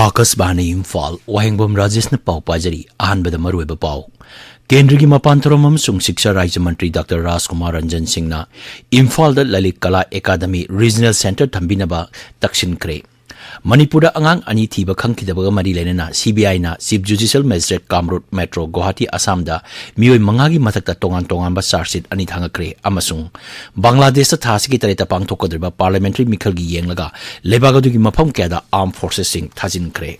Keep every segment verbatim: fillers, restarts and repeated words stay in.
ꯑꯥꯀꯥꯁꯕꯥꯅꯤ ꯏꯝꯐꯥꯜ, ꯋꯥꯍꯦꯡꯕꯝ ꯔꯥꯖꯦꯁꯅ ꯄꯥꯎ ꯄꯥꯖꯔꯤ꯫ ꯑꯍꯥꯟꯕꯗ ꯃꯔꯨꯑꯣꯏꯕ ꯄꯥꯎ꯫ ꯀꯦꯟꯗ꯭ꯔꯒꯤ ꯃꯄꯥꯟ ꯊꯧꯔꯝ ꯑꯃꯁꯨꯡ ꯁꯤꯛꯁꯥ ꯔꯥꯖ꯭ꯌ ꯃꯟꯇ꯭ꯔꯤ ꯗꯥꯛꯇꯔ ꯔꯥꯖꯀꯨꯃꯥꯔ ꯔꯟꯖꯟ ꯁꯤꯡꯅ ꯏꯝꯐꯥꯜꯗ ꯂꯂꯤꯠ ꯀꯂꯥ ꯑꯦꯀꯥꯗꯃꯤ ꯔꯤꯖꯅꯦꯜ ꯁꯦꯟꯇꯔ ꯊꯝꯕꯤꯅꯕ ꯇꯛꯁꯤꯟꯈ꯭ꯔꯦ꯫ ꯃꯅꯤꯄꯨꯔꯗ ꯑꯉꯥꯡ ꯑꯅꯤ ꯊꯤꯕ ꯈꯪꯈꯤꯗꯕꯒ ꯃꯔꯤ ꯂꯩꯅꯅ ꯁꯤ ꯕꯤ ꯑꯥꯏꯅ chief judicial magistrate Kamrup metro Guwahati ꯑꯁꯥꯝꯗ ꯃꯤꯑꯣꯏ ꯃꯉꯥꯒꯤ ꯃꯊꯛꯇ ꯇꯣꯉꯥꯟ ꯇꯣꯉꯥꯟꯕ ꯆꯥꯔꯖꯁꯤꯠ ꯑꯅꯤ ꯊꯥꯡꯒꯠꯈ꯭ꯔꯦ ꯑꯃꯁꯨꯡ ꯕꯪꯒ꯭ꯂꯥꯗꯦꯁꯇ ꯊꯥ ꯑꯁꯤꯒꯤ ꯇꯔꯦꯠꯇ ꯄꯥꯡꯊꯣꯛꯀꯗꯧꯔꯤꯕ ꯄꯥꯔꯂꯤꯌꯥꯃꯦꯟꯇꯔꯤ ꯃꯤꯈꯜꯒꯤ ꯌꯦꯡꯂꯒ ꯂꯩꯕꯥꯛ ꯑꯗꯨꯒꯤ ꯃꯐꯝ ꯀꯌꯥꯗ ꯑꯥꯔꯝ ꯐꯣꯔꯁꯦꯁꯁꯤꯡ ꯊꯥꯖꯤꯟꯈ꯭ꯔꯦ꯫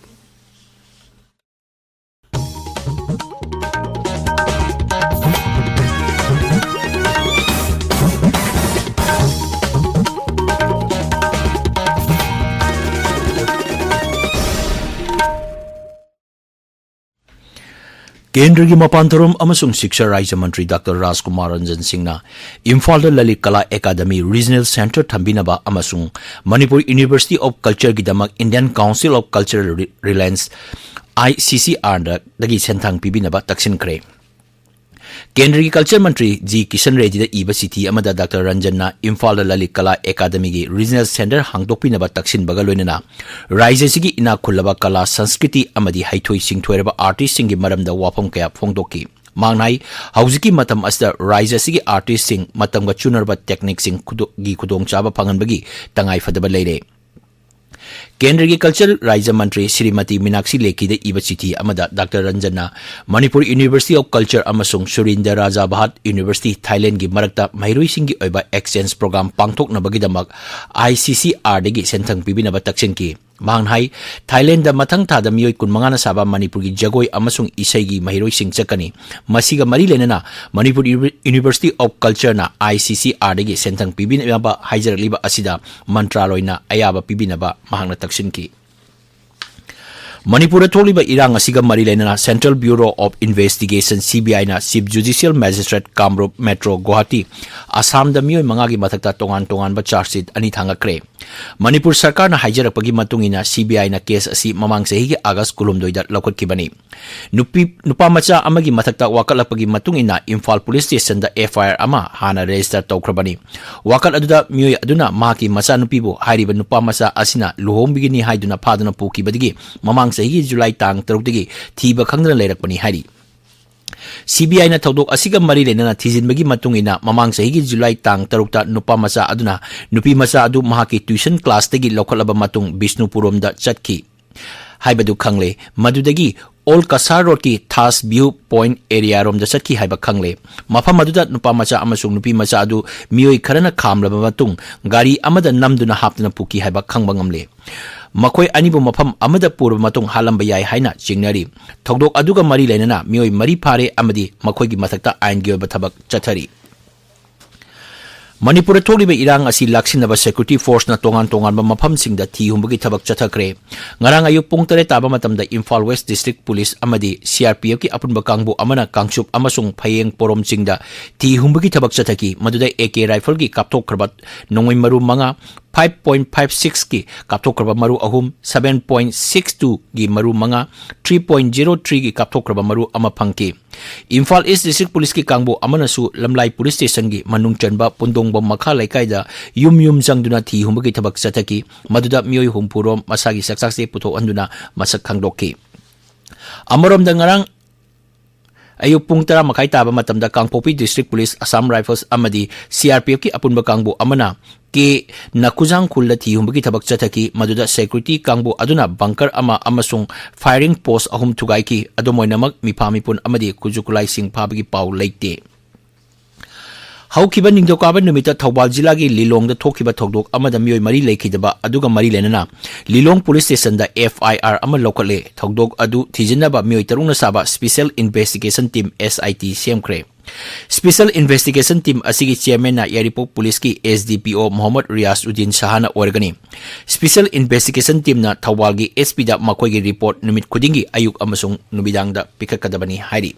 ꯀꯦꯟꯗ꯭ꯔꯒꯤ ꯃꯄꯥꯟ ꯊꯧꯔꯝ ꯑꯃꯁꯨꯡ ꯁꯤꯛꯁꯥ ꯔꯥꯖ꯭ꯌ ꯃꯟꯇ꯭ꯔꯤ ꯗꯥꯛꯇꯔ ꯔꯥꯖꯀꯨꯃꯥꯔ ꯔꯟꯖꯟ ꯁꯤꯡꯅ ꯏꯝꯐꯥꯜꯗ ꯂꯂꯤꯠ ꯀꯂꯥ ꯑꯦꯀꯥꯗꯃꯤ ꯔꯤꯖꯅꯦꯜ ꯁꯦꯟꯇꯔ ꯊꯝꯕꯤꯅꯕ ꯑꯃꯁꯨꯡ ꯃꯅꯤꯄꯨꯔ ꯌꯨꯅꯤꯚꯔꯁꯤꯇꯤ ꯑꯣꯐ ꯀꯜꯆꯔꯒꯤꯗꯃꯛ Indian Council of Cultural Re-, Reliance, I C C R ꯗꯒꯤ ꯁꯦꯟꯊꯥꯡ ꯄꯤꯕꯤꯅꯕ ꯇꯛꯁꯤꯟꯈ꯭ꯔꯦ꯫ ꯀꯦꯟꯗ꯭ꯔꯒꯤ ꯀꯜꯆꯔ ꯃꯟꯇ꯭ꯔꯤ ꯖꯤ ꯀꯤꯁꯟ ꯔꯦꯗꯤꯗ ꯏꯕ ꯆꯤꯊꯤ ꯑꯃꯗ ꯗꯥꯛꯇꯔ ꯔꯟꯖꯟꯅ ꯏꯝꯐꯥꯜꯗ ꯂꯂꯤꯠ ꯀꯂꯥ ꯑꯦꯀꯥꯗꯃꯤꯒꯤ ꯔꯤꯖꯅꯦꯜ ꯁꯦꯟꯇꯔ ꯍꯥꯡꯗꯣꯛꯄꯤꯅꯕ ꯇꯛꯁꯤꯟꯕꯒ ꯂꯣꯏꯅꯅ ꯔꯥꯖ꯭ꯌ ꯑꯁꯤꯒꯤ ꯏꯅꯥꯛ ꯈꯨꯜꯂꯕ ꯀꯂꯥ, ꯁꯪꯁꯀ꯭ꯔꯤꯇꯤ ꯑꯃꯗꯤ ꯍꯩꯊꯣꯏ ꯁꯤꯡꯊꯣꯏꯔꯕ ꯑꯥꯔꯇꯤꯁꯁꯤꯡꯒꯤ ꯃꯔꯝꯗ ꯋꯥꯐꯝ ꯀꯌꯥ ꯐꯣꯡꯗꯣꯛꯈꯤ꯫ ꯃꯍꯥꯛꯅ ꯍꯥꯏ, ꯍꯧꯖꯤꯛꯀꯤ ꯃꯇꯝ ꯑꯁꯤꯗ ꯔꯥꯖ꯭ꯌ ꯑꯁꯤꯒꯤ ꯑꯥꯔꯇꯤꯁꯁꯤꯡ ꯃꯇꯝꯒ ꯆꯨꯅꯔꯕ ꯇꯦꯛꯅꯤꯛꯁꯤꯡ ꯈꯨꯗꯣ-, ꯒꯤ ꯈꯨꯗꯣꯡꯆꯥꯕ ꯐꯪꯍꯟꯕꯒꯤ ꯇꯉꯥꯏ ꯐꯗꯕ ꯂꯩꯔꯦ꯫ ꯀꯦꯟꯗ꯭ꯔꯒꯤ ꯀꯜꯆꯔ ꯔꯥꯖ꯭ꯌ ꯃꯟꯇ꯭ꯔꯤ ꯁ꯭ꯔꯤꯃꯇꯤ ꯃꯤꯅꯥꯛꯁꯤ ꯂꯦꯈꯤꯗ ꯏꯕ ꯆꯤꯊꯤ ꯑꯃꯗ ꯗꯥꯛꯇꯔ ꯔꯟꯖꯟꯅ ꯃꯅꯤꯄꯨꯔ ꯌꯨꯅꯤꯚꯔꯁꯤꯇꯤ ꯑꯣꯐ ꯀꯜꯆꯔ ꯑꯃꯁꯨꯡ ꯁꯨꯔꯤꯟꯗ꯭ꯔ ꯔꯥꯖꯥ ꯚꯥꯠ ꯌꯨꯅꯤꯚꯔꯁꯤꯇꯤ ꯊꯥꯏꯂꯦꯟꯗꯒꯤ ꯃꯔꯛꯇ ꯃꯍꯩꯔꯣꯏꯁꯤꯡꯒꯤ ꯑꯣꯏꯕ ꯑꯦꯛꯁꯆꯦꯟꯖ ꯄ꯭ꯔꯣꯒ꯭ꯔꯥꯝ ꯄꯥꯡꯊꯣꯛꯅꯕꯒꯤꯗꯃꯛ I C C R ꯗꯒꯤ ꯁꯦꯟꯊꯪ ꯄꯤꯕꯤꯅꯕ ꯇꯛꯁꯤꯟꯈꯤ꯫ ꯃꯍꯥꯛꯅ ꯍꯥꯏ, ꯊꯥꯏꯂꯦꯟꯗꯗ ꯃꯊꯪ ꯊꯥꯗ ꯃꯤꯑꯣꯏ ꯀꯨꯟꯃꯉꯥꯅ ꯁꯥꯕ ꯃꯅꯤꯄꯨꯔꯒꯤ ꯖꯒꯣꯏ ꯑꯃꯁꯨꯡ ꯏꯁꯩꯒꯤ ꯃꯍꯩꯔꯣꯏꯁꯤꯡ ꯆꯠꯀꯅꯤ꯫ ꯃꯁꯤꯒ ꯃꯔꯤ ꯂꯩꯅꯅ ꯃꯅꯤꯄꯨꯔ ꯌꯨꯅꯤ-, ꯌꯨꯅꯤꯚꯔꯁꯤꯇꯤ ꯑꯣꯐ ꯀꯜꯆꯔꯅ I C C R ꯗꯒꯤ ꯁꯦꯟꯊꯪ ꯄꯤꯕꯤꯅꯕ ꯍꯥꯏꯖꯔꯛꯂꯤꯕ ꯑꯁꯤꯗ ꯃꯟꯇ꯭ꯔꯥꯂꯣꯏꯅ ꯑꯌꯥꯕ ꯄꯤꯕꯤꯅꯕ ꯃꯍꯥꯛꯅ ꯇꯛꯁꯤꯟꯈꯤ꯫ ꯃꯅꯤꯄꯨꯔꯗ ꯊꯣꯛꯂꯤꯕ ꯏꯔꯥꯡ ꯑꯁꯤꯒ ꯃꯔꯤ ꯂꯩꯅꯅ Central Bureau of Investigation, C B I ꯅ Chief Judicial Magistrate, ꯀꯥꯃꯔꯨꯞ Metro, Guwahati, ꯑꯁꯥꯝꯗ ꯃꯤꯑꯣꯏ ꯃꯉꯥꯒꯤ ꯃꯊꯛꯇ ꯇꯣꯉꯥꯟ ꯇꯣꯉꯥꯟꯕ charge sheet ꯑꯅꯤ ꯊꯥꯡꯒꯠꯈ꯭ꯔꯦ꯫ ꯃꯅꯤꯄꯨꯔ ꯁꯔꯀꯥꯔꯅ ꯍꯥꯏꯖꯔꯛꯄꯒꯤ ꯃꯇꯨꯡ ꯏꯟꯅ, C B I ꯅ case ꯑꯁꯤ ꯃꯃꯥꯡ ꯆꯍꯤꯒꯤ August ꯀꯨꯟꯍꯨꯝꯗꯣꯏꯗ ꯂꯧꯈꯠꯈꯤꯕꯅꯤ꯫ ꯅꯨꯄꯤ, ꯅꯨꯄꯥ ꯃꯆꯥ ꯑꯃꯒꯤ ꯃꯊꯛꯇ ꯋꯥꯀꯠꯂꯛꯄꯒꯤ ꯃꯇꯨꯡ ꯏꯟꯅ, Imphal Police Station the F I R ꯑꯃ ꯍꯥꯟꯅ register ꯇꯧꯈ꯭ꯔꯕꯅꯤ꯫ ꯋꯥꯀꯠ ꯑꯗꯨꯗ ꯃꯤꯑꯣꯏ ꯑꯗꯨꯅ ꯃꯍꯥꯛꯀꯤ ꯃꯆꯥꯅꯨꯄꯤꯕꯨ ꯍꯥꯏꯔꯤꯕ ꯅꯨꯄꯥ ꯃꯆꯥ ꯑꯁꯤꯅ ꯂꯨꯍꯣꯡꯕꯤꯒꯅꯤ ꯍꯥꯏꯗꯨꯅ ꯐꯥꯗꯨꯅ ꯄꯨꯈꯤꯕꯗꯒꯤ ꯃꯃꯥꯡ ꯆꯍꯤꯒꯤ July ꯇꯥꯡ ꯇꯔꯨꯛꯇꯒꯤ ꯊꯤꯕ ꯈꯪꯗꯅ ꯂꯩꯔꯛꯄꯅꯤ ꯍꯥꯏꯔꯤ꯫ C B I ꯅ ꯊꯧꯗꯣꯛ ꯑꯁꯤꯒ ꯃꯔꯤ ꯂꯩꯅꯅ ꯊꯤꯖꯤꯟꯕꯒꯤ ꯃꯇꯨꯡ ꯏꯟꯅ, ꯃꯃꯥꯡ ꯆꯍꯤꯒꯤ July ꯇꯥꯡ ꯇꯔꯨꯛꯇ ꯅꯨꯄꯥ ꯃꯆꯥ ꯑꯗꯨꯅ ꯅꯨꯄꯤ ꯃꯆꯥ ꯑꯗꯨ ꯃꯍꯥꯛꯀꯤ tuition class ꯇꯒꯤ ꯂꯧꯈꯠꯂꯕ ꯃꯇꯨꯡ ꯕꯤꯁꯅꯨꯄꯨꯔꯔꯣꯝꯗ ꯆꯠꯈꯤ ꯍꯥꯏꯕꯗꯨ ꯈꯪꯂꯦ꯫ ꯃꯗꯨꯗꯒꯤ Old Kasar Road ꯀꯤ Taj View Point area ꯔꯣꯝꯗ ꯆꯠꯈꯤ ꯍꯥꯏꯕ ꯈꯪꯂꯦ꯫ ꯃꯐꯝ ꯑꯗꯨꯗ ꯅꯨꯄꯥ ꯃꯆꯥ ꯑꯃꯁꯨꯡ ꯅꯨꯄꯤ ꯃꯆꯥ ꯑꯗꯨ ꯃꯤꯑꯣꯏ ꯈꯔꯅ ꯈꯥꯝꯂꯕ ꯃꯇꯨꯡ ꯒꯥꯔꯤ ꯑꯃꯗ ꯅꯝꯗꯨꯅ ꯍꯥꯞꯇꯨꯅ ꯄꯨꯈꯤ ꯍꯥꯏꯕ ꯈꯪꯕ ꯉꯝꯂꯦ꯫ ꯃꯈꯣꯏ ꯑꯅꯤꯕꯨ ꯃꯐꯝ ꯑꯃꯗ ꯄꯨꯔꯕ ꯃꯇꯨꯡ ꯍꯥꯠꯂꯝꯕ ꯌꯥꯏ ꯍꯥꯏꯅ ꯆꯤꯡꯅꯔꯤ꯫ ꯊꯧꯗꯣꯛ ꯑꯗꯨꯒ ꯃꯔꯤ ꯂꯩꯅꯅ ꯃꯤꯑꯣꯏ ꯃꯔꯤ ꯐꯥꯔꯦ ꯑꯃꯗꯤ ꯃꯈꯣꯏꯒꯤ ꯃꯊꯛꯇ ꯑꯥꯏꯟꯒꯤ ꯑꯣꯏꯕ ꯊꯕꯛ ꯆꯠꯊꯔꯤ꯫ ꯃꯅꯤꯄꯨꯔꯗ ꯊꯣꯛꯂꯤꯕ ꯏꯔꯥꯡ ꯑꯁꯤ ꯂꯥꯛꯁꯤꯟꯅꯕ security force ꯅ ꯇꯣꯉꯥꯟ ꯇꯣꯉꯥꯟꯕ ꯃꯐꯝꯁꯤꯡꯗ ꯊꯤ ꯍꯨꯝꯕꯒꯤ ꯊꯕꯛ ꯆꯠꯊꯈ꯭ꯔꯦ꯫ ꯉꯔꯥꯡ ꯑꯌꯨꯛ ꯄꯨꯡ ꯇꯔꯦꯠ ꯇꯥꯕ ꯃꯇꯝꯗ ꯏꯝꯐꯥꯜ West District Police ꯑꯃꯗꯤ C R P F ꯀꯤ ꯑꯄꯨꯟꯕ ꯀꯥꯡꯕꯨ ꯑꯃꯅ ꯀꯥꯡꯆꯨꯞ ꯑꯃꯁꯨꯡ ꯐꯌꯦꯡ ꯄꯣꯔꯣꯝꯁꯤꯡꯗ ꯊꯤ ꯍꯨꯝꯕꯒꯤ ꯊꯕꯛ ꯆꯠꯊꯈꯤ꯫ ꯃꯗꯨꯗ A K rifle ꯒꯤ ꯀꯥꯞꯊꯣꯛꯈ꯭ꯔꯕ ꯅꯣꯡꯃꯩ ꯃꯔꯨ ꯃꯉꯥ, five point five six ꯀꯤ ꯀꯥꯞꯊꯣꯛꯈ꯭ꯔꯕ ꯃꯔꯨ ꯑꯍꯨꯝ, seven point six two ꯒꯤ ꯃꯔꯨ ꯃꯉꯥ, three point zero three ꯒꯤ ꯀꯥꯞꯊꯣꯛꯈ꯭ꯔꯕ ꯃꯔꯨ ꯑꯃ ꯐꯪꯈꯤ꯫ ꯏꯝꯐꯥꯜ East District Police ꯀꯤ ꯀꯥꯡꯕꯨ ꯑꯃꯅꯁꯨ ꯂꯝꯂꯥꯏ Police Station ꯒꯤ ꯃꯅꯨꯡ ꯆꯟꯕ ꯄꯨꯟꯗꯣꯡꯕꯝ ꯃꯈꯥ ꯂꯩꯀꯥꯏꯗ ꯌꯨꯝ ꯌꯨꯝ ꯆꯪꯗꯨꯅ ꯊꯤ ꯍꯨꯝꯕꯒꯤ ꯊꯕꯛ ꯆꯠꯊꯈꯤ꯫ ꯃꯗꯨꯗ ꯃꯤꯑꯣꯏ ꯍꯨꯝꯐꯨ ꯔꯣꯝ ꯃꯁꯥꯒꯤ ꯆꯥꯛꯆꯥꯛꯁꯦ ꯄꯨꯊꯣꯛꯍꯟꯗꯨꯅ ꯃꯁꯛ ꯈꯪꯗꯣꯛꯈꯤ꯫ ꯑꯃꯔꯣꯝꯗ, ꯉꯔꯥꯡ ꯑꯌꯨꯛ ꯄꯨꯡ ꯇꯔꯥ ꯃꯈꯥꯏ ꯇꯥꯕ ꯃꯇꯝꯗ ꯀꯥꯡꯄꯣꯛꯄꯤ District Police, Assam Rifles ꯑꯃꯗꯤ C R P F ꯀꯤ ꯑꯄꯨꯟꯕ ꯀꯥꯡꯕꯨ ꯑꯃꯅ K ꯅꯀꯨꯖꯥꯡ ꯈꯨꯜꯗ ꯊꯤ ꯍꯨꯝꯕꯒꯤ ꯊꯕꯛ ꯆꯠꯊꯈꯤ꯫ ꯃꯗꯨꯗ security ꯀꯥꯡꯕꯨ ꯑꯗꯨꯅ bunker ꯑꯃ ꯑꯃꯁꯨꯡ firing post ꯑꯍꯨꯝ ꯊꯨꯒꯥꯏꯈꯤ꯫ ꯑꯗꯨꯝ ꯑꯣꯏꯅꯃꯛ, ꯃꯤꯐꯥ ꯃꯤꯄꯨꯟ ꯑꯃꯗꯤ ꯈꯨꯠꯁꯨ ꯈꯨꯠꯂꯥꯏꯁꯤꯡ ꯐꯥꯕꯒꯤ ꯄꯥꯎ ꯂꯩꯇꯦ꯫ ꯍꯧꯈꯤꯕ ꯅꯤꯡꯊꯧꯀꯥꯕ ꯅꯨꯃꯤꯠꯇ ꯊꯧꯕꯥꯜ ꯖꯤꯂꯥꯒꯤ ꯂꯤꯂꯣꯡꯗ ꯊꯣꯛꯈꯤꯕ ꯊꯧꯗꯣꯛ ꯑꯃꯗ ꯃꯤꯑꯣꯏ ꯃꯔꯤ ꯂꯩꯈꯤꯗꯕ ꯑꯗꯨꯒ ꯃꯔꯤ ꯂꯩꯅꯅ ꯂꯤꯂꯣꯡ Police Station the F I R ꯑꯃ ꯂꯧꯈꯠꯂꯦ꯫ ꯊꯧꯗꯣꯛ ꯑꯗꯨ ꯊꯤꯖꯤꯟꯅꯕ ꯃꯤꯑꯣꯏ ꯇꯔꯨꯛꯅ ꯁꯥꯕ Special Investigation Team, S I T, ꯁꯦꯝꯈ꯭ꯔꯦ꯫ Special Investigation Team ꯑꯁꯤꯒꯤ chairman ꯅ ꯌꯥꯏꯔꯤꯄꯣꯛ ꯄꯨꯂꯤꯁꯀꯤ S D P O Mohammad Riyaz Uddin ꯁꯍꯥꯅ ꯑꯣꯏꯔꯒꯅꯤ꯫ Special Investigation Team ꯅ ꯊꯧꯕꯥꯜꯒꯤ S P ꯗ ꯃꯈꯣꯏꯒꯤ report ꯅꯨꯃꯤꯠ ꯈꯨꯗꯤꯡꯒꯤ ꯑꯌꯨꯛ ꯑꯃꯁꯨꯡ ꯅꯨꯃꯤꯗꯥꯡꯗ ꯄꯤꯈꯠꯀꯗꯕꯅꯤ ꯍꯥꯏꯔꯤ꯫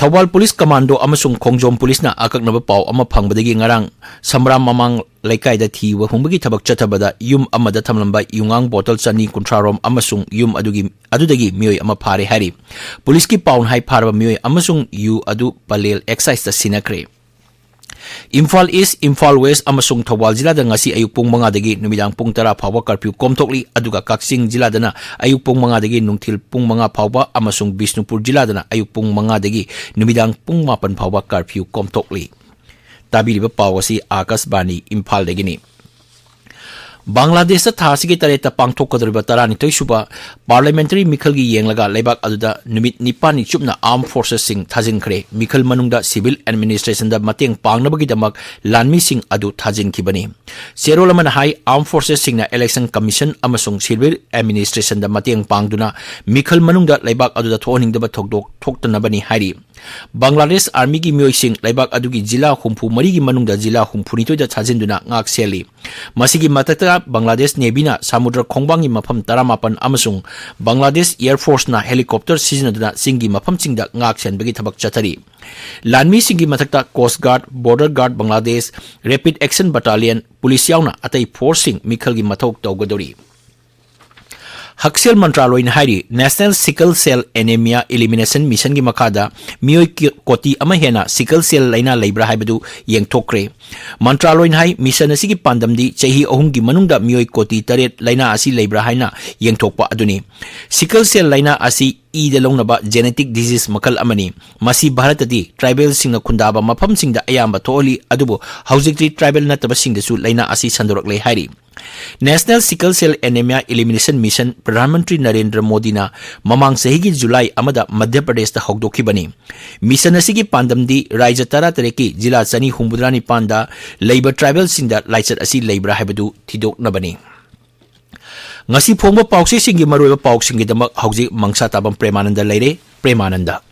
ꯊꯧꯕꯥꯜ ꯄꯨꯂꯤꯁ ꯀꯃꯥꯟꯗꯣ ꯑꯃꯁꯨꯡ ꯈꯣꯡꯖꯣꯝ ꯄꯨꯂꯤꯁꯅ ꯑꯀꯛꯅꯕ ꯄꯥꯎ ꯑꯃ ꯐꯪꯕꯗꯒꯤ ꯉꯔꯥꯡ ꯁꯝꯕ꯭ꯔꯥꯝ ꯃꯃꯥꯡ ꯂꯩꯀꯥꯏꯗ ꯊꯤꯕ ꯍꯨꯝꯕꯒꯤ ꯊꯕꯛ ꯆꯠꯊꯕꯗ ꯌꯨꯝ ꯑꯃꯗ ꯊꯝꯂꯝꯕ ꯌꯨꯉꯥꯡ bottle ꯆꯅꯤ ꯀꯨꯟꯊ꯭ꯔꯥ ꯔꯣꯝ ꯑꯃꯁꯨꯡ ꯌꯨꯝ ꯑꯗꯨꯒꯤ, ꯑꯗꯨꯗꯒꯤ ꯃꯤꯑꯣꯏ ꯑꯃ ꯐꯥꯔꯦ ꯍꯥꯏꯔꯤ꯫ ꯄꯨꯂꯤꯁꯀꯤ ꯄꯥꯎꯅ ꯍꯥꯏ, ꯐꯥꯔꯕ ꯃꯤꯑꯣꯏ ꯑꯃꯁꯨꯡ ꯌꯨ ꯑꯗꯨ ꯄꯂꯦꯜ excise ꯇ ꯁꯤꯟꯅꯈ꯭ꯔꯦ꯫ ꯏꯝꯐꯥꯜ ꯏꯁ, ꯏꯝꯐꯥꯜ ꯋꯦꯁ ꯑꯃꯁꯨꯡ ꯊꯧꯕꯥꯜ ꯖꯤꯂꯥꯗ ꯉꯁꯤ ꯑꯌꯨꯛ ꯄꯨꯡ ꯃꯉꯥꯗꯒꯤ ꯅꯨꯃꯤꯗꯥꯡ ꯄꯨꯡ ꯇꯔꯥ ꯐꯥꯎꯕ curfew ꯀꯣꯝꯊꯣꯛꯂꯤ꯫ ꯑꯗꯨꯒ ꯀꯛꯆꯤꯡ ꯖꯤꯂꯥꯗꯅ ꯑꯌꯨꯛ ꯄꯨꯡ ꯃꯉꯥꯗꯒꯤ ꯅꯨꯡꯊꯤꯜ ꯄꯨꯡ ꯃꯉꯥ ꯐꯥꯎꯕ ꯑꯃꯁꯨꯡ ꯕꯤꯁꯅꯨꯄꯨꯔ ꯖꯤꯂꯥꯗꯅ ꯑꯌꯨꯛ ꯄꯨꯡ ꯃꯉꯥꯗꯒꯤ ꯅꯨꯃꯤꯗꯥꯡ ꯄꯨꯡ ꯃꯥꯄꯟ ꯐꯥꯎꯕ curfew ꯀꯣꯝꯊꯣꯛꯂꯤ꯫ ꯇꯥꯕꯤꯔꯤꯕ ꯄꯥꯎ ꯑꯁꯤ ꯑꯥꯀꯥꯁꯕꯥꯅꯤ ꯏꯝꯐꯥꯜꯗꯒꯤꯅꯤ꯫ ꯕꯪꯒ꯭ꯂꯥꯗꯦꯁꯇ ꯊꯥ ꯑꯁꯤꯒꯤ ꯇꯔꯦꯠꯇ ꯄꯥꯡꯊꯣꯛꯀꯗꯧꯔꯤꯕ ꯇꯔꯥꯅꯤꯊꯣꯏ ꯁꯨꯕ parliamentary ꯃꯤꯈꯜꯒꯤ ꯌꯦꯡꯂꯒ ꯂꯩꯕꯥꯛ ꯑꯗꯨꯗ ꯅꯨꯃꯤꯠ ꯅꯤꯄꯥꯜꯅꯤ ꯆꯨꯞꯅ armed forces ꯁꯤꯡ ꯊꯥꯖꯤꯟꯈ꯭ꯔꯦ꯫ ꯃꯤꯈꯜ ꯃꯅꯨꯡꯗ civil administration ꯗ ꯃꯇꯦꯡ ꯄꯥꯡꯅꯕꯒꯤꯗꯃꯛ ꯂꯥꯟꯃꯤꯁꯤꯡ ꯑꯗꯨ ꯊꯥꯖꯤꯟꯈꯤꯕꯅꯤ꯫ ꯆꯦꯔꯣꯜ ꯑꯃꯅ ꯍꯥꯏ, armed forces ꯁꯤꯡꯅ election commission ꯑꯃꯁꯨꯡ civil administration ꯗ ꯃꯇꯦꯡ ꯄꯥꯡꯗꯨꯅ ꯃꯤꯈꯜ ꯃꯅꯨꯡꯗ ꯂꯩꯕꯥꯛ ꯑꯗꯨꯗ ꯊꯣꯛꯍꯟꯅꯤꯡꯗꯕ ꯊꯧꯗꯣꯛ ꯊꯣꯛꯇꯅꯕꯅꯤ ꯍꯥꯏꯔꯤ꯫ ꯕꯪꯒ꯭ꯂꯥꯗꯦꯁ ꯑꯥꯔꯃꯤꯒꯤ ꯃꯤꯑꯣꯏꯁꯤꯡ ꯂꯩꯕꯥꯛ ꯑꯗꯨꯒꯤ ꯖꯤꯂꯥ ꯍꯨꯝꯐꯨ ꯃꯔꯤꯒꯤ ꯃꯅꯨꯡꯗ ꯖꯤꯂꯥ ꯍꯨꯝꯐꯨꯅꯤꯊꯣꯏꯗ ꯊꯥꯖꯤꯟꯗꯨꯅ ꯉꯥꯛ ꯁꯦꯜꯂꯤ꯫ ꯃꯁꯤꯒꯤ ꯃꯊꯛꯇ ꯕꯪꯒ꯭ꯂꯥꯗꯦꯁ ꯅꯦꯚꯤꯅ ꯁꯃꯨꯗ꯭ꯔ ꯈꯣꯡꯕꯥꯡꯒꯤ ꯃꯐꯝ ꯇꯔꯥꯃꯥꯄꯟ ꯑꯃꯁꯨꯡ ꯕꯪꯒ꯭ꯂꯥꯗꯦꯁ ꯑꯦꯌꯔ ꯐꯣꯔꯁꯅ helicopter ꯁꯤꯖꯤꯟꯅꯗꯨꯅ ꯆꯤꯡꯒꯤ ꯃꯐꯝꯁꯤꯡꯗ ꯉꯥꯛ ꯁꯦꯟꯕꯒꯤ ꯊꯕꯛ ꯆꯠꯊꯔꯤ꯫ ꯂꯥꯟꯃꯤꯁꯤꯡꯒꯤ ꯃꯊꯛꯇ Coast Guard, Border Guard Bangladesh, Rapid Action Battalion, police ꯌꯥꯎꯅ ꯑꯇꯩ force ꯁꯤꯡ ꯃꯤꯈꯜꯒꯤ ꯃꯊꯧ ꯇꯧꯒꯗꯧꯔꯤ꯫ ꯍꯛꯁꯦꯜ ꯃꯟꯇ꯭ꯔꯥꯂꯣꯏꯅ ꯍꯥꯏꯔꯤ, National Sickle Cell Anemia Elimination Mission ꯒꯤ ꯃꯈꯥꯗ ꯃꯤꯑꯣꯏ ꯀꯤ-, ꯀꯣꯇꯤ ꯑꯃ ꯍꯦꯟꯅ sickle cell ꯂꯥꯏꯅꯥ ꯂꯩꯕ꯭ꯔꯥ ꯍꯥꯏꯕꯗꯨ ꯌꯦꯡꯊꯣꯛꯈ꯭ꯔꯦ꯫ ꯃꯟꯇ꯭ꯔꯥꯂꯣꯏꯅ ꯍꯥꯏ, mission ꯑꯁꯤꯒꯤ ꯄꯥꯟꯗꯝꯗꯤ ꯆꯍꯤ ꯑꯍꯨꯝꯒꯤ ꯃꯅꯨꯡꯗ ꯃꯤꯑꯣꯏ ꯀꯣꯇꯤ ꯇꯔꯦꯠ ꯂꯥꯏꯅꯥ ꯑꯁꯤ ꯂꯩꯕ꯭ꯔꯥ ꯍꯥꯏꯅ ꯌꯦꯡꯊꯣꯛꯄ ꯑꯗꯨꯅꯤ꯫ Sickle cell ꯂꯥꯏꯅꯥ ꯑꯁꯤ ꯏꯗ ꯂꯧꯅꯕ genetic disease ꯃꯈꯜ ꯑꯃꯅꯤ꯫ ꯃꯁꯤ ꯚꯥꯔꯠꯇꯗꯤ tribal ꯁꯤꯡꯅ ꯈꯨꯟꯗꯥꯕ ꯃꯐꯝꯁꯤꯡꯗ ꯑꯌꯥꯝꯕ ꯊꯣꯛꯍꯜꯂꯤ, ꯑꯗꯨꯕꯨ ꯍꯧꯖꯤꯛꯇꯤ tribal ꯅꯠꯇꯕꯁꯤꯡꯗꯁꯨ ꯂꯥꯏꯅꯥ ꯑꯁꯤ ꯁꯟꯗꯣꯔꯛꯂꯦ ꯍꯥꯏꯔꯤ꯫ National Sickle Cell Anemia Elimination Mission Pradhan Mantri Narendra ꯃꯣꯗꯤꯅ ꯃꯃꯥꯡ ꯆꯍꯤꯒꯤ ꯖꯨꯂꯥꯏ ꯑꯃꯗ ꯃꯙ꯭ꯌ ꯄ꯭ꯔꯗꯦꯁꯇ ꯍꯧꯗꯣꯛꯈꯤꯕꯅꯤ꯫ Mission ꯑꯁꯤꯒꯤ ꯄꯥꯟꯗꯝꯗꯤ ꯔꯥꯖ꯭ꯌ ꯇꯔꯥꯇꯔꯦꯠꯀꯤ ꯖꯤꯂꯥ ꯆꯅꯤ ꯍꯨꯝꯐꯨꯇꯔꯥ ꯅꯤꯄꯥꯟꯗ ꯂꯩꯕ tribal ꯁꯤꯡꯗ ꯂꯥꯏꯆꯠ ꯑꯁꯤ ꯂꯩꯕ꯭ꯔꯥ ꯍꯥꯏꯕꯗꯨ ꯊꯤꯗꯣꯛꯅꯕꯅꯤ꯫ ꯉꯁꯤ ꯐꯣꯡꯕ ꯄꯥꯎꯆꯦꯁꯤꯡꯒꯤ ꯃꯔꯨꯑꯣꯏꯕ ꯄꯥꯎꯁꯤꯡꯒꯤꯗꯃꯛ ꯍꯧꯖꯤꯛ ꯃꯪꯁꯥ ꯇꯥꯕꯝ ꯄ꯭ꯔꯦꯃꯥꯅꯟꯗ ꯂꯩꯔꯦ꯫ ꯄ꯭ꯔꯦꯃꯥꯅꯟꯗ꯫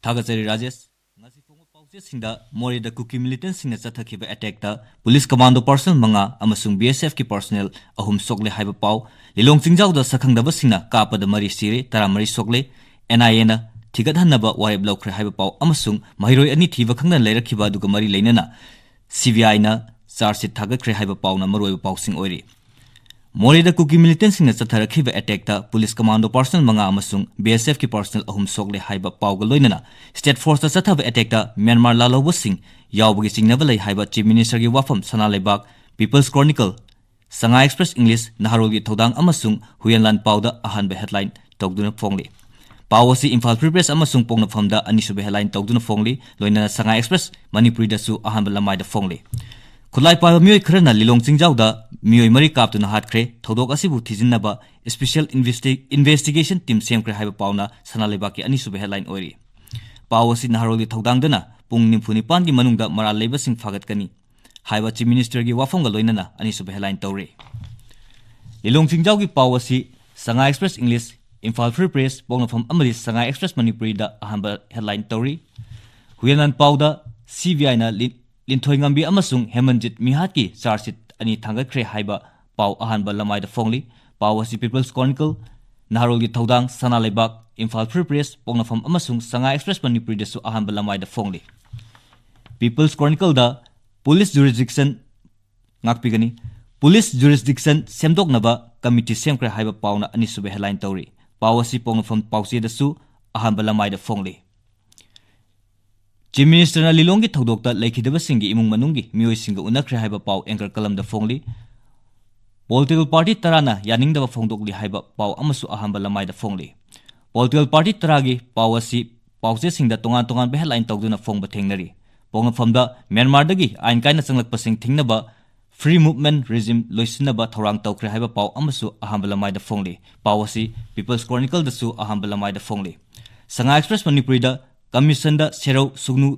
ꯊꯥꯒꯠꯆꯔꯤ ꯔꯥꯖꯦꯁ꯫ ꯉꯁꯤ ꯐꯣꯡꯕ ꯄꯥꯎꯆꯦꯁꯤꯡꯗ ꯃꯣꯔꯦꯗ ꯀꯨꯀꯤ ꯃꯤꯂꯤꯇꯦꯟꯁꯤꯡꯅ ꯆꯠꯊꯈꯤꯕ ꯑꯦꯇꯦꯛꯇ ꯄꯨꯂꯤꯁ ꯀꯃꯥꯟꯗꯣ ꯄꯥꯔꯁꯅꯦꯜ ꯃꯉꯥ ꯑꯃꯁꯨꯡ ꯕꯤ ꯑꯦꯁ ꯑꯦꯐꯀꯤ ꯄꯥꯔꯁꯅꯦꯜ ꯑꯍꯨꯝ ꯁꯣꯛꯂꯦ ꯍꯥꯏꯕ ꯄꯥꯎ, ꯂꯤꯂꯣꯡ ꯆꯤꯡꯖꯥꯎꯗ ꯁꯛꯈꯪꯗꯕꯁꯤꯡꯅ ꯀꯥꯞꯄꯗ ꯃꯔꯤ ꯁꯤꯔꯦ, ꯇꯔꯥꯃꯔꯤ ꯁꯣꯛꯂꯦ, ꯑꯦꯟ ꯑꯥꯏ ꯑꯦꯅ ꯊꯤꯒꯠꯍꯟꯅꯕ ꯋꯥꯔꯦꯞ ꯂꯧꯈ꯭ꯔꯦ ꯍꯥꯏꯕ ꯄꯥꯎ ꯑꯃꯁꯨꯡ ꯃꯍꯩꯔꯣꯏ ꯑꯅꯤ ꯊꯤꯕ ꯈꯪꯗꯅ ꯂꯩꯔꯛꯈꯤꯕ ꯑꯗꯨꯒ ꯃꯔꯤ ꯂꯩꯅꯅ ꯁꯤ ꯕꯤ ꯑꯥꯏꯅ ꯆꯥꯔꯖ ꯁꯤꯠ ꯊꯥꯒꯠꯈ꯭ꯔꯦ ꯍꯥꯏꯕ ꯄꯥꯎꯅ ꯃꯔꯨꯑꯣꯏꯕ ꯄꯥꯎꯁꯤꯡ ꯑꯣꯏꯔꯤ꯫ ꯃꯣꯔꯦꯗ ꯀꯨꯀꯤ ꯃꯤꯂꯤꯇꯦꯟꯁꯤꯡꯅ ꯆꯠꯊꯔꯛꯈꯤꯕ ꯑꯦꯇꯦꯛꯇ ꯄꯨꯂꯤꯁ ꯀꯃꯥꯟꯗꯣ ꯄꯥꯔꯁꯅꯦꯜ ꯃꯉꯥ ꯑꯃꯁꯨꯡ ꯕꯤ ꯑꯦꯁ ꯑꯦꯐꯀꯤ ꯄꯥꯔꯁꯅꯦꯜ ꯑꯍꯨꯝ ꯁꯣꯛꯂꯦ ꯍꯥꯏꯕ ꯄꯥꯎꯒ ꯂꯣꯏꯅꯅ ꯁ꯭ꯇꯦꯠ ꯐꯣꯔꯁꯇ ꯆꯠꯊꯕ ꯑꯦꯇꯦꯛꯇ ꯃ꯭ꯌꯥꯟꯃꯥꯔ ꯂꯥꯜꯍꯧꯕꯁꯤꯡ ꯌꯥꯎꯕꯒꯤ ꯆꯤꯡꯅꯕ ꯂꯩ ꯍꯥꯏꯕ ꯆꯤꯐ ꯃꯤꯅꯤꯁꯇꯔꯒꯤ ꯋꯥꯐꯝ ꯁꯅꯥ ꯂꯩꯕꯥꯛ, ꯄꯤꯄꯜꯁ ꯀ꯭ꯔꯣꯅꯤꯀꯜ, ꯁꯉꯥꯏ ꯑꯦꯛꯁꯄ꯭ꯔꯦꯁ ꯏꯪꯂꯤꯁ, ꯅꯍꯥꯔꯣꯜꯒꯤ ꯊꯧꯗꯥꯡ ꯑꯃꯁꯨꯡ ꯍꯨꯌꯦꯟꯂꯥꯟ ꯄꯥꯎꯗ ꯑꯍꯥꯟꯕ ꯍꯦꯗꯂꯥꯏꯟ ꯇꯧꯗꯨꯅ ꯐꯣꯡꯂꯤ꯫ ꯄꯥꯎ ꯑꯁꯤ ꯏꯝꯐꯥꯜ ꯐ꯭ꯔꯤ ꯄ꯭ꯔꯦꯁ ꯑꯃꯁꯨꯡ ꯄꯣꯛꯅꯐꯝꯗ ꯑꯅꯤꯁꯨꯕ ꯍꯦꯗꯂꯥꯏꯟ ꯇꯧꯗꯨꯅ ꯐꯣꯡꯂꯤ, ꯂꯣꯏꯅꯅ ꯁꯉꯥꯏ ꯑꯦꯛꯁꯄ꯭ꯔꯦꯁ ꯃꯅꯤꯄꯨꯔꯤꯗꯁꯨ ꯑꯍꯥꯟꯕ ꯂꯃꯥꯏꯗ ꯐꯣꯡꯂꯤ꯫ ꯈꯨꯠꯂꯥꯏ ꯄꯥꯏꯕ ꯃꯤꯑꯣꯏ ꯈꯔꯅ ꯂꯤꯂꯣꯡ ꯆꯤꯡꯖꯥꯎꯗ ꯃꯤꯑꯣꯏ ꯃꯔꯤ ꯀꯥꯞꯇꯨꯅ ꯍꯥꯠꯈ꯭ꯔꯦ꯫ ꯊꯧꯗꯣꯛ ꯑꯁꯤꯕꯨ ꯊꯤꯖꯤꯟꯅꯕ ꯏꯁꯄꯤꯁꯦꯜ ꯏꯟꯚꯦꯁꯇꯤ-, ꯏꯟꯚꯦꯁꯇꯤꯒꯦꯁꯟ ꯇꯤꯝ ꯁꯦꯝꯈ꯭ꯔꯦ ꯍꯥꯏꯕ ꯄꯥꯎꯅ ꯁꯅꯥ ꯂꯩꯕꯥꯛꯀꯤ ꯑꯅꯤꯁꯨꯕ ꯍꯦꯗꯂꯥꯏꯟ ꯑꯣꯏꯔꯤ꯫ ꯄꯥꯎ ꯑꯁꯤ ꯅꯍꯥꯔꯣꯜꯒꯤ ꯊꯧꯗꯥꯡꯗꯅ ꯄꯨꯡ ꯅꯤꯐꯨ ꯅꯤꯄꯥꯟꯒꯤ ꯃꯅꯨꯡꯗ ꯃꯔꯥꯜ ꯂꯩꯕꯁꯤꯡ ꯐꯥꯒꯠꯀꯅꯤ ꯍꯥꯏꯕ ꯆꯤꯐ ꯃꯤꯅꯤꯁꯇꯔꯒꯤ ꯋꯥꯐꯝꯒ ꯂꯣꯏꯅꯅ ꯑꯅꯤꯁꯨꯕ ꯍꯦꯗꯂꯥꯏꯟ ꯇꯧꯔꯤ꯫ ꯂꯤꯂꯣꯡ ꯆꯤꯡꯖꯥꯎꯒꯤ ꯄꯥꯎ ꯑꯁꯤ Sangai express English, Imphal free press, ꯄꯣꯛꯅꯐꯝ ꯑꯃꯗꯤ ꯁꯉꯥꯏ ꯑꯦꯛꯁꯄ꯭ꯔꯦꯁ ꯃꯅꯤꯄꯨꯔꯤꯗ ꯑꯍꯥꯟꯕ ꯍꯦꯗꯂꯥꯏꯟ ꯇꯧꯔꯤ꯫ ꯍꯨꯌꯦꯟꯂꯥꯟ ꯄꯥꯎꯗ ꯁꯤ ꯕꯤ ꯑꯥꯏꯅ ꯂꯤ-, ꯂꯤꯟꯊꯣꯏꯉꯝꯕꯤ ꯑꯃꯁꯨꯡ ꯍꯦꯃꯟꯖꯤꯠ ꯃꯤꯍꯥꯠꯀꯤ ꯆꯥꯔꯖ ꯁꯤꯠ ꯑꯅꯤ ꯊꯥꯡꯒꯠꯈ꯭ꯔꯦ ꯍꯥꯏꯕ ꯄꯥꯎ ꯑꯍꯥꯟꯕ ꯂꯃꯥꯏꯗ ꯐꯣꯡꯂꯤ꯫ ꯄꯥꯎ ꯑꯁꯤ ꯄꯤꯄꯜꯁ ꯀ꯭ꯔꯣꯅꯤꯀꯜ, ꯅꯍꯥꯔꯣꯜꯒꯤ ꯊꯧꯗꯥꯡ, ꯁꯅꯥ ꯂꯩꯕꯥꯛ, ꯏꯝꯐꯥꯜ ꯐ꯭ꯔꯤ ꯄ꯭ꯔꯦꯁ, ꯄꯣꯛꯅꯐꯝ ꯑꯃꯁꯨꯡ ꯁꯉꯥꯏ ꯑꯦꯛꯁꯄ꯭ꯔꯦꯁ ꯃꯅꯤꯄꯨꯔꯤꯗꯁꯨ ꯑꯍꯥꯟꯕ ꯂꯃꯥꯏꯗ ꯐꯣꯡꯂꯤ꯫ ꯄꯤꯄꯜꯁ ꯀ꯭ꯔꯣꯅꯤꯀꯜꯗ ꯄꯨꯂꯤꯁ ꯖꯨꯔꯤꯁꯗꯤꯛꯁꯟ ꯉꯥꯛꯄꯤꯒꯅꯤ꯫ ꯄꯨꯂꯤꯁ ꯖꯨꯔꯤꯁꯗꯤꯛꯁꯟ ꯁꯦꯝꯗꯣꯛꯅꯕ ꯀꯃꯤꯇꯤ ꯁꯦꯝꯈ꯭ꯔꯦ ꯍꯥꯏꯕ ꯄꯥꯎꯅ ꯑꯅꯤꯁꯨꯕ ꯍꯦꯗꯂꯥꯏꯟ ꯇꯧꯔꯤ꯫ ꯄꯥꯎ ꯑꯁꯤ ꯄꯣꯛꯅꯐꯝ ꯄꯥꯎꯆꯦꯗꯁꯨ ꯑꯍꯥꯟꯕ ꯂꯃꯥꯏꯗ ꯐꯣꯡꯂꯤ꯫ ꯆꯤꯐ ꯃꯤꯅꯤꯁꯇꯔꯅ ꯂꯤꯂꯣꯡꯒꯤ ꯊꯧꯗꯣꯛꯇ ꯂꯩꯈꯤꯗꯕꯁꯤꯡꯒꯤ ꯏꯃꯨꯡ ꯃꯅꯨꯡꯒꯤ ꯃꯤꯑꯣꯏꯁꯤꯡꯒ ꯎꯅꯈ꯭ꯔꯦ ꯍꯥꯏꯕ ꯄꯥꯎ ꯑꯦꯡꯀꯔ ꯀꯂꯝꯗ ꯐꯣꯡꯂꯤ꯫ ꯄꯣꯂꯤꯇꯤꯀꯦꯜ ꯄꯥꯔꯇꯤ ꯇꯔꯥꯅ ꯌꯥꯅꯤꯡꯗꯕ ꯐꯣꯡꯗꯣꯛꯂꯤ ꯍꯥꯏꯕ ꯄꯥꯎ ꯑꯃꯁꯨ ꯑꯍꯥꯟꯕ ꯂꯃꯥꯏꯗ ꯐꯣꯡꯂꯤ꯫ ꯄꯣꯂꯤꯇꯤꯀꯦꯜ ꯄꯥꯔꯇꯤ ꯇꯔꯥꯒꯤ ꯄꯥꯎ ꯑꯁꯤ ꯄꯥꯎꯆꯦꯁꯤꯡꯗ ꯇꯣꯉꯥꯟ ꯇꯣꯉꯥꯟꯕ ꯍꯦꯗꯂꯥꯏꯟ ꯇꯧꯗꯨꯅ ꯐꯣꯡꯕ ꯊꯦꯡꯅꯔꯤ꯫ ꯄꯣꯛꯅꯐꯝꯗ ꯃ꯭ꯌꯥꯟꯃꯥꯔꯗꯒꯤ ꯑꯥꯏꯟ ꯀꯥꯏꯅ ꯆꯪꯂꯛꯄꯁꯤꯡ ꯊꯤꯡꯅꯕ ꯐ꯭ꯔꯤ ꯃꯨꯚꯃꯦꯟꯠ ꯔꯤꯖꯤꯝ ꯂꯣꯏꯁꯤꯟꯅꯕ ꯊꯧꯔꯥꯡ ꯇꯧꯈ꯭ꯔꯦ ꯍꯥꯏꯕ ꯄꯥꯎ ꯑꯃꯁꯨ ꯑꯍꯥꯟꯕ ꯂꯃꯥꯏꯗ ꯐꯣꯡꯂꯤ꯫ ꯄꯥꯎ ꯑꯁꯤ ꯄꯤꯄꯜꯁ ꯀ꯭ꯔꯣꯅꯤꯀꯜꯗꯁꯨ ꯑꯍꯥꯟꯕ ꯂꯃꯥꯏꯗ ꯐꯣꯡꯂꯤ꯫ ꯁꯉꯥꯏ ꯑꯦꯛꯁꯄ꯭ꯔꯦꯁ ꯃꯅꯤꯄꯨꯔꯤꯗ ꯀꯃꯤꯁꯟꯗ ꯁꯦꯔꯧ ꯁꯨꯒꯅꯨ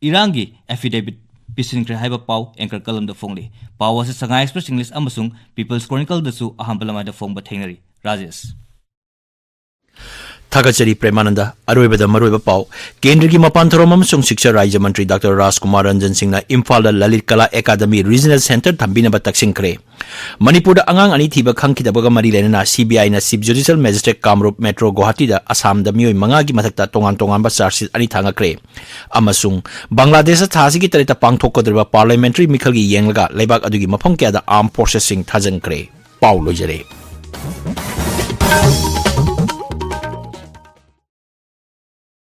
ꯏꯔꯥꯡꯒꯤ ꯑꯦꯐꯤꯗꯦꯕꯤꯠ ꯄꯤꯁꯤꯟꯈ꯭ꯔꯦ ꯍꯥꯏꯕ ꯄꯥꯎ ꯑꯦꯡꯀꯔ ꯀꯂꯝꯗ ꯐꯣꯡꯂꯤ꯫ ꯄꯥꯎ ꯑꯁꯤ ꯁꯉꯥꯏ ꯑꯦꯛꯁꯄ꯭ꯔꯦꯁ ꯏꯪꯂꯤꯁ ꯑꯃꯁꯨꯡ ꯄꯤꯄꯜꯁ ꯀ꯭ꯔꯣꯅꯤꯀꯜꯗꯁꯨ ꯑꯍꯥꯟꯕ ꯂꯃꯥꯏꯗ ꯐꯣꯡꯕ ꯊꯦꯡꯅꯔꯤ꯫ ꯔꯥꯖꯦꯁ꯫ ꯊꯥꯒꯠꯆꯔꯤ ꯄ꯭ꯔꯦꯃꯥꯅꯟꯗ꯫ ꯑꯔꯣꯏꯕꯗ ꯃꯔꯨꯑꯣꯏꯕ ꯄꯥꯎ꯫ ꯀꯦꯟꯗ꯭ꯔꯒꯤ ꯃꯄꯥꯟ ꯊꯧꯔꯝ ꯑꯃꯁꯨꯡ ꯁꯤꯛꯁꯥ ꯔꯥꯖ꯭ꯌ ꯃꯟꯇ꯭ꯔꯤ ꯗꯥꯛꯇꯔ ꯔꯥꯖꯀꯨꯃꯥꯔ ꯔꯟꯖꯟ ꯁꯤꯡꯅ ꯏꯝꯐꯥꯜꯗ ꯂꯂꯤꯠ ꯀꯂꯥ ꯑꯦꯀꯥꯗꯃꯤ ꯔꯤꯖꯅꯦꯜ ꯁꯦꯟꯇꯔ ꯊꯝꯕꯤꯅꯕ ꯇꯛꯁꯤꯟꯈ꯭ꯔꯦ꯫ ꯃꯅꯤꯄꯨꯔꯗ ꯑꯉꯥꯡ ꯑꯅꯤ ꯊꯤꯕ ꯈꯪꯈꯤꯗꯕꯒ ꯃꯔꯤ ꯂꯩꯅꯅ ꯁꯤꯕꯤꯑꯥꯏꯅ ꯆꯤꯐ ꯖꯨꯗꯤꯁꯤꯌꯦꯜ ꯃꯦꯖꯤꯁꯇ꯭ꯔꯦꯠ ꯀꯥꯃꯔꯨꯞ ꯃꯦꯇ꯭ꯔꯣ ꯒꯨꯋꯥꯍꯥꯇꯤꯗ ꯑꯁꯥꯝꯗ ꯃꯤꯑꯣꯏ ꯃꯉꯥꯒꯤ ꯃꯊꯛꯇ ꯇꯣꯉꯥꯟ ꯇꯣꯉꯥꯟꯕ ꯆꯥꯔꯖꯁꯤꯠ ꯑꯅꯤ ꯊꯥꯡꯒꯠꯈ꯭ꯔꯦ꯫ ꯑꯃꯁꯨꯡ ꯕꯪꯒ꯭ꯂꯥꯗꯦꯁꯇ ꯊꯥ ꯑꯁꯤꯒꯤ ꯇꯔꯦꯠꯇ ꯄꯥꯡꯊꯣꯛꯀꯗꯧꯔꯤꯕ ꯄꯥꯔꯂꯤꯌꯥꯃꯦꯟꯇꯔꯤ ꯃꯤꯈꯜꯒꯤ ꯌꯦꯡꯂꯒ ꯂꯩꯕꯥꯛ ꯑꯗꯨꯒꯤ ꯃꯐꯝ ꯀꯌꯥꯗ ꯑꯥꯔꯝ ꯐꯣꯔꯁꯦꯁꯁꯤꯡ ꯊꯥꯖꯤꯟꯈ꯭ꯔꯦ꯫ ꯄꯥꯎ ꯂꯣꯏꯖꯔꯦ꯫